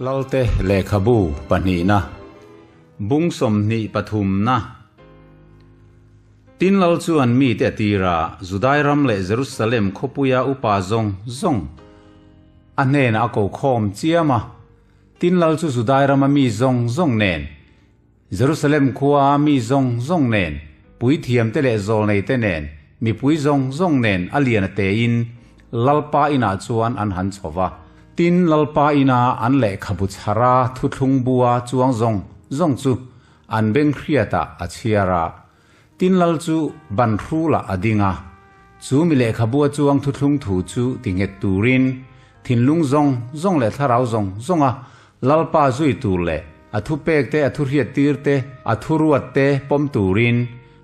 Lalte lehkhabu pahnihna, bung 23na. Tin Lal chuan mite a tir a, Judai ram leh Jerusalem khawpuia upa zawng zawng a hnenah a ko khawm chiam a. Tin Lal chu Judai rama mi zawng zawng nen, Jerusalem khua mi zawng zawng nen, puithiamte leh zawlneite nen, mipui zawng zawng nen a lian a tein Lalpa inah chuan an han chho va. Tin, Lalpa ina an lehkhabu chhara thuthlung bua chuang zawng zawng chu an beng hriatah a chhiar a. Tin, Lal chu ban hrulah a ding a. Chu mi lehkhabua chuang thuthlung thu chu ti nghet turin thinlung zawng zawng leh thlarau zawng zawnga Lalpa zui tur leh a thupek te, a thuhriat tir te, a thuruat te pawm turin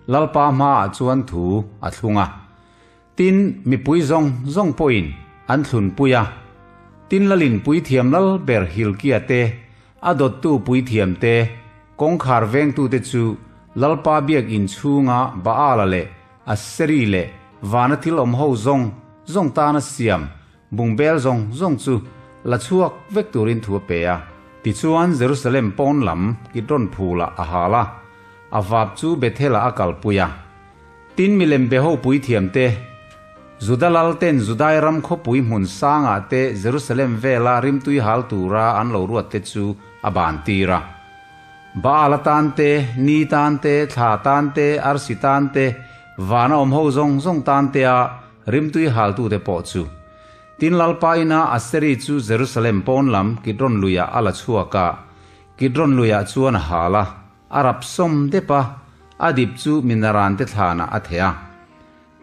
Lalpa hmaah chuan thu a thlung a. Tin, mipui zawng zawng pawhin an thlunpui a. Tin, Lalin puithiam lal ber Hilkia te, a dawttu puithiam te, kawngkhar vengtute chu Lalpa biakinn chhunga Baala leh Aseri leh vana thil awm ho zawng zawng tana siam Bungbel zawng zawng chu la chhuak vek turin thu a pe a. Tichuan Jerusalem pawn lam Kidron phulah a hal a, a vap chu Bethel-ah a kalpui a. Tin milem be ho puithiamte, Juda lalten Judai ram khawpui hmun sangah te Jerusalem vela rimtui hal tura an lo ruat te chu a ban tir a. Baal atan te, ni tan te, thla tan te, arsi tan te, vana awm ho zawng zawng tan tea Rimtui haltute pawh chu. Tin Lalpa ina Aseri chu Jerusalem pawn lam Kidron luiah a la chhuak a, Kidron luiah chuan a hal a, a rap sawm dep a, a dip chu minarante thlanah a theh a.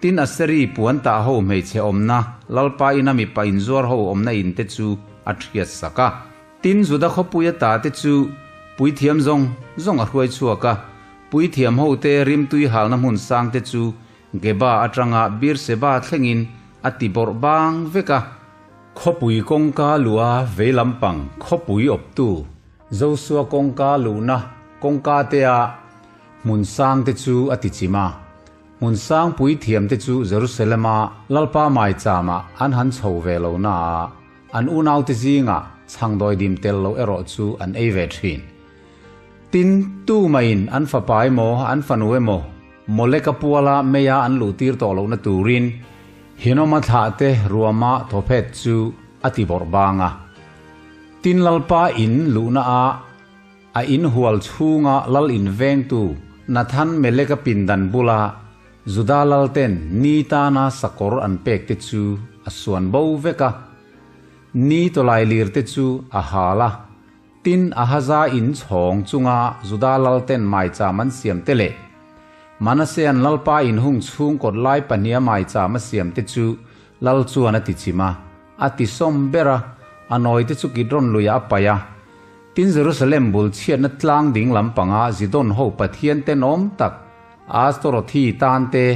Tin Aseri puan tah ho hmeichhe awmna Lalpa ina mipa inzuar ho awmna in te chu a thiat sak a. Tin Juda khawpui ata te chu puithiam zawng zawng a hruai chhuak a, puithiam hote rimtui halna hmun sang te chu Geba atanga Beerseba thlengin a ti bawrh bang vek a. Khawpui kawngka luha vei lampang khawpui awptu Josua kawngka luhna kawngka tea hmun sang te chu a ti chim a. Hmun sang puithiam te chu Jerusalema Lalpa maichama an han chho ve lo naa an unaute zingah chhangdawi dim tel lo erawh chu an ei ve thin. Tin, tumahin an fapa emaw an fanu emaw Moleka puala meia an luhtir tawh lohna turin Hinoma thlahte ruama thawphet chu a ti bawrh bang a. Tin Lalpa in luhna a a inhual chhunga lal invengtu Nathan Meleka pindan bula Juda lalten ni tana sakawr an pek te chu a suan bo vek a. Ni tawlai lir te chu a hal a. Tin, Ahaza in chhawng chunga Juda lalten maicham an siam te leh Manasean lalpa in hung chhung kawt lai pahniha maicham a siam te chu lal chuan a ti chim a, a ti sawm ber a, a nawi te chu Kidron luiah a paih a. Tin, Jerusalem bul chhiatna tlang ding lampanga Zidon ho pathian tenawm tak Astorothi tan te,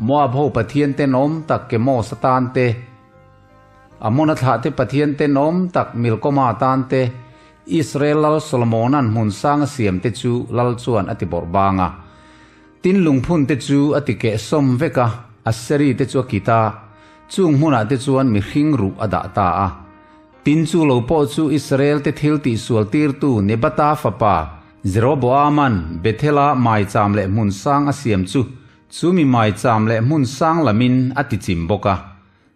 Moab ho pathian tenawm tak Kemos atan te, Amona thlahte Pathian tenawm tak Milkoma tan te, Israel lal Solomona'n hmun sang a siam te chu lal chuan a ti bawrh bang a. Tin lungphun te chu a ti keh sawm vek a, Aseri te chu a kit a, chung hmunah te chuan mihring ruh a dah ta a. Tin chu lo pawh chu Israel te thil tihsual tirtu Nebata fapa Jeroboama'n Bethela maicham leh hmun sang a siam chu chu mi maicham leh hmun sang lamin a ti chim bawk a.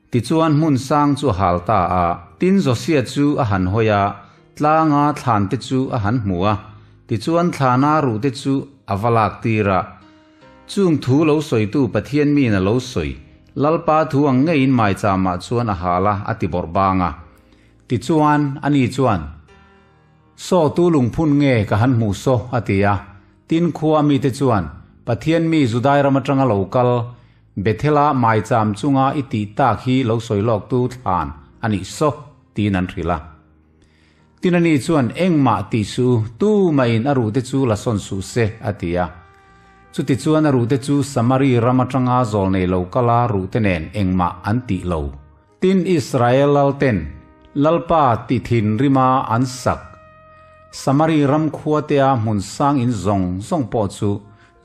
Tichuan hmun sang chu a hal ta a, tin Josia chu a han hawi a, tlanga thlan te chu a han hmu a, tichuan thlana ruh te chu a va lak tir a. Chung thu lo sawitu Pathian miin a lo sawi, Lalpa thu ang ngeiin maicham-ah chuan a hal a, a ti bawrh bang a. Tichuan, ani chuan, Saw tu lungphun nge ka han hmuh saw? a ti a. Tin khua mite chuan, Pathian mi Judai ram atanga lo kal, Bethela maicham chunga i tih tak hi lo sawi lawk tu thlan a nih saw, tiin an hrilh a. Tin ani chuan, Engmah tih suh u, tu mahin a ruhte chu la sawn suh se, a ti a. Chutichuan a ruhte chu Samari ram atanga zawl nei lo kala ruhte nen engmah an tih lo. Tin Israel lalten Lalpa ti thinrima an sak Samari ram khuatea hmun sang in zawng zawng pawh chu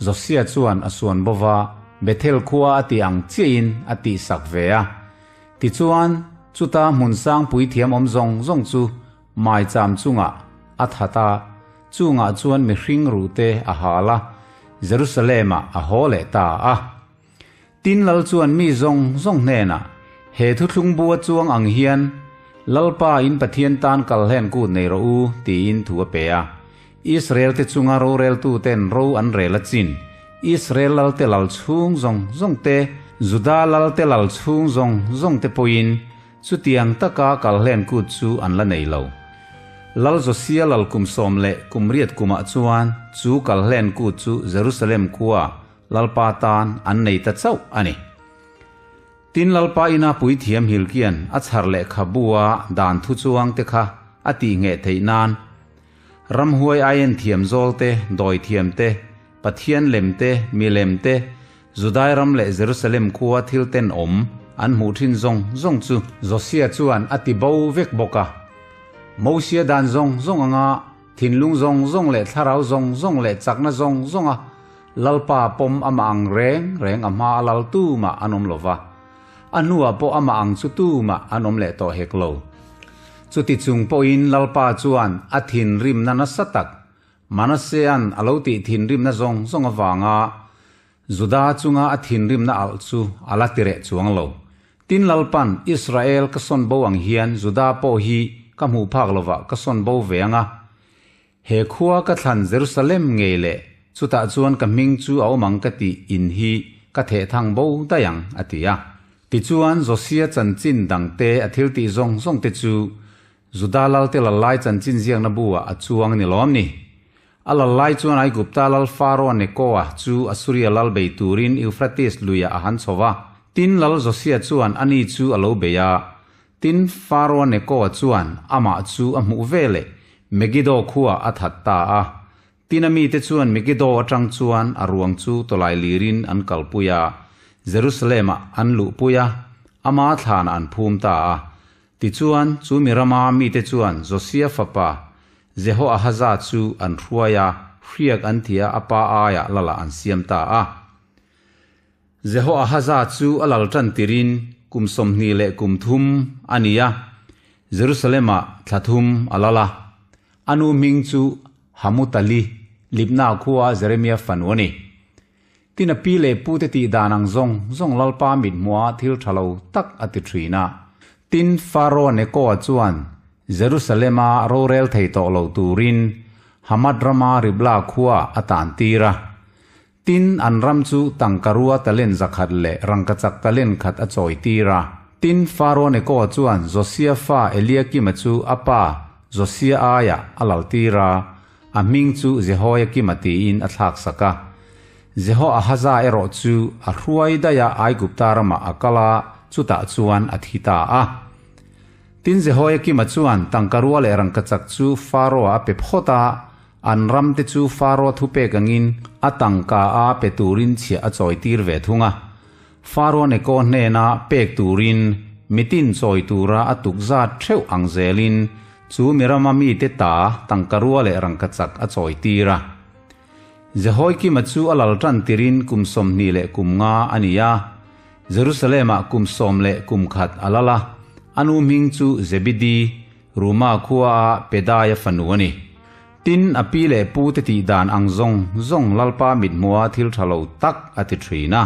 Josia chuan a suan bo va, Bethel khua a tih ang chiahin a tihsak ve a. Tichuan, chuta hmun sang puithiam awm zawng zawng chu. maicham chungah a that a, chungah chuan mihring ruhte a hal a, Jerusalem-ah a haw leh ta a. Tin Lal chuan mi zawng zawng hnenah, He thuthlung bu a chuang ang hian Lalpa in Pathian tan kal hlen kut nei rawh u, tiin thu a pe a. Israel te chunga roreltuten ro an rel a chin. Israel lalte lal chhung zawng zawng te, Juda lalte lal chhung zawng zawng te pawhin chutiang taka kal hlen kut chu an la nei lo. Lal Josia lal kum 18 kumah chuan chu kal hlen kut chu Jerusalem khua Lalpa tan an nei ta chauh a ni. Tin Lalpa ina puithiam Hilkian a chhar lehkhabua dan thu chuang te kha a tih ngheh theih nan ramhuai aien thiam zawl te, dawi thiam te, Pathian lem te, milem te, Judai ram leh Jerusalem khua thil tenawm an hmuh thin zawng zawng chu Josia chuan a ti bo vek bawk a. Mosia dan zawng zawng anga Thinlung zawng zawng leh thlarau zawng zawng leh chakna zawng zawnga Lalpa pawm amah ang reng reng a hma a lal tumah an awm lo va, a hnuah pawh amah ang chu tumah an awm leh tawh hek lo. Chuti chung pawhin Lalpa chuan a thinrimna nasa tak Manasean a lo tih thinrimna zawng zawng avanga Juda chunga a thinrimna alh chu a la ti reh chuang lo. Tin Lalpan, Israel ka sawn bo ang hian Juda pawh hi ka hmuh phak lovah ka sawn bo ve ang a. He khua ka thlan Jerusalem ngei leh chutah chuan ka hming chu a awm ang ka tih in hi ka theh thang bo daih ang, a ti a. Tichuan Josia chanchin dangte a thiltih zawng zawngte chu Juda lalte lallai chanchin ziakna bu-ah a chuang ni lawm ni? A lal lai chuan Aigupta lal Faro Nekoa chu Assuria lal bei turin Euphrates luiah a han chho va. Tin, lal Josia chuan ani chu a lo bei a. Tin, Faro Nekoa chuan amah chu a hmuh veleh Megiddo khuaah a that ta a. Tin, a mite chuan Megiddo atang chuan a ruang chu tawlai lirin an kalpui a, Jerusalem-ah an luhpui a, ama thlanah an phum ta a. Tichuan, chu mi rama mite chuan Josia fapa Jehoahaza chu an hruai a, hriak an ti a, a pa aiah lalah an siam ta a. Jehoahaza chu a lal tan tirin kum 23 a ni a, Jerusalem-ah thla thum a lal a. A nu hming chu Hamutali, Libna khua Jeremia fanu a ni. Tin a pi leh pu te tih dan ang zawng zawng Lalpa mithmuha thil tha lo tak a ti thin a. Tin, Faro Nekoa chuan Jerusalema rorel thei tawh lo turin Hamad rama Ribla khua a tan tir a. Tin, an ram chu tangkarua talent 100 leh rangkachak talent khat a chawi tir a. Tin, Faro Nekoa chuan Josia fa Eliakima chu a pa Josia aiah a lal tir a. A hming chu Jehoiakima tiin a thlak sak a. Jehoahaza erawh chu a hruai daih a Aigupta ramah a kal a, chutah chuan a thi ta a. Tin Jehoiakima chuan tangkarua leh rangkachak chu Pharaoh-a a pe phawt a, an ramte chu Pharaoh thupek angin a tangka a pe turin chhiah a chawitir ve thung a. Pharaoh Neko hnena pek turin mitin chawi tura a tukzat theuh ang zelin chu mi rama mite ta tangkarua leh rangkachak a chawi tir a. Jehoiakima chu a lal tan tirin kum 25 a ni a, Jerusalem-ah kum 11 a lal a, a nu hming chu Zebidi, Ruma khuaa Pedaia fanu a ni. Tin, a pi leh pu te tih dan ang zawng zawng Lalpa mithmuha thil tha lo tak a ti thin a.